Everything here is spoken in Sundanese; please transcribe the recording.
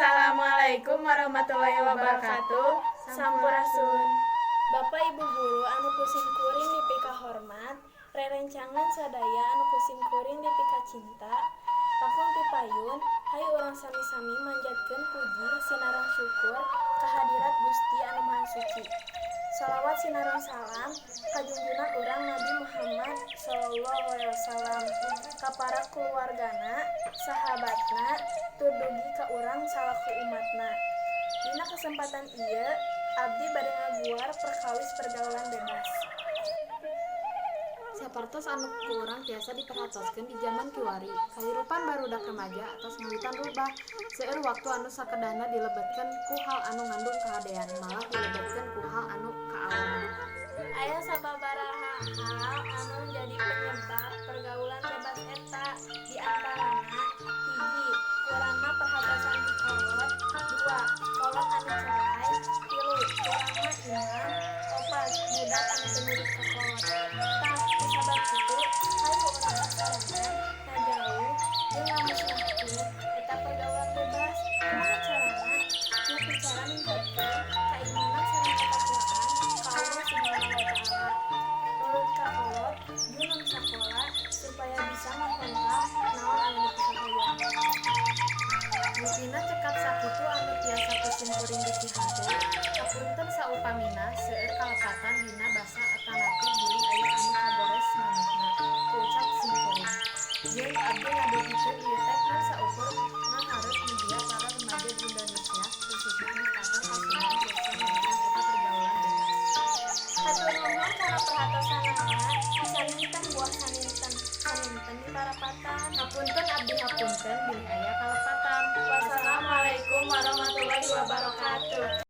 Assalamualaikum warahmatullahi wabarakatuh. Sampurasun. Bapak Ibu guru anu ku simkuring dipikahormat, rerencangan sadaya anu ku simkuring dipikacinta, langkung ti payun, hayu urang sami-sami manjatkeun puji sinareng syukur kahadirat Gusti Anu Maha Suci. Salawat sinareng salam ka junjungan urang Nabi Muhammad sallallahu alaihi wasallam, ka para keluargana, sahabatna, tur dugi ka urang salaku umatna. Dina kesempatan ieu abdi bade ngaguar perkawis pergaulan bebas. Sapertos anu ku urang tiasa diperhatoskeun di jaman kiwari, kahirupan barudak remaja atos ngawitan rubah. Seueur waktu anu sakedahna dilebetkeun ku hal anu ngandung kahadean, malah dilebetkeun ku hal anu kaalaman. Aya sababaraha hal anu jadi penyebab pergaulan bebas eta, di antarana: 1, kurangna perhatosan ti kolot; 2, kolot anu cerai; 3, kurangna iman; 4, budak anu teu nurut ka kolot. Tah, kusabab kitu hayu urang sasarengan ngajauh jeung ngamusnahkeun eta pergaulan bebas. Kumaha carana? Nya ku cara ningkatkeun kaimanan sareng katakwaan ka Allah Subhanahu wa Ta'ala, nurut ka kolot, junun sakola supaya bisa ngakontrol naon anu dipikahoyong. Mungkinna cekap sakitu anu tiasa ku simkuring dipihatur. Hapunten saupamina seueur kalepatan dina basa atanapi bilih aya anu kagores manehna ku ucap simkuring. Jeung abdi ngadugikeun ieu teh ngan saukur ngahareup media para remaja di Indonesia, khususna di Kantor Pasundan, tiasa ngeunaan eta pergaulan bebas. Hatur nuhun kana perhatosanana. Saninten buah saninten, saninten di parapatan. Hapunten, abdi hapunten bilih aya kalepatan. Wassalamualaikum warahmatullahi wabarakatuh.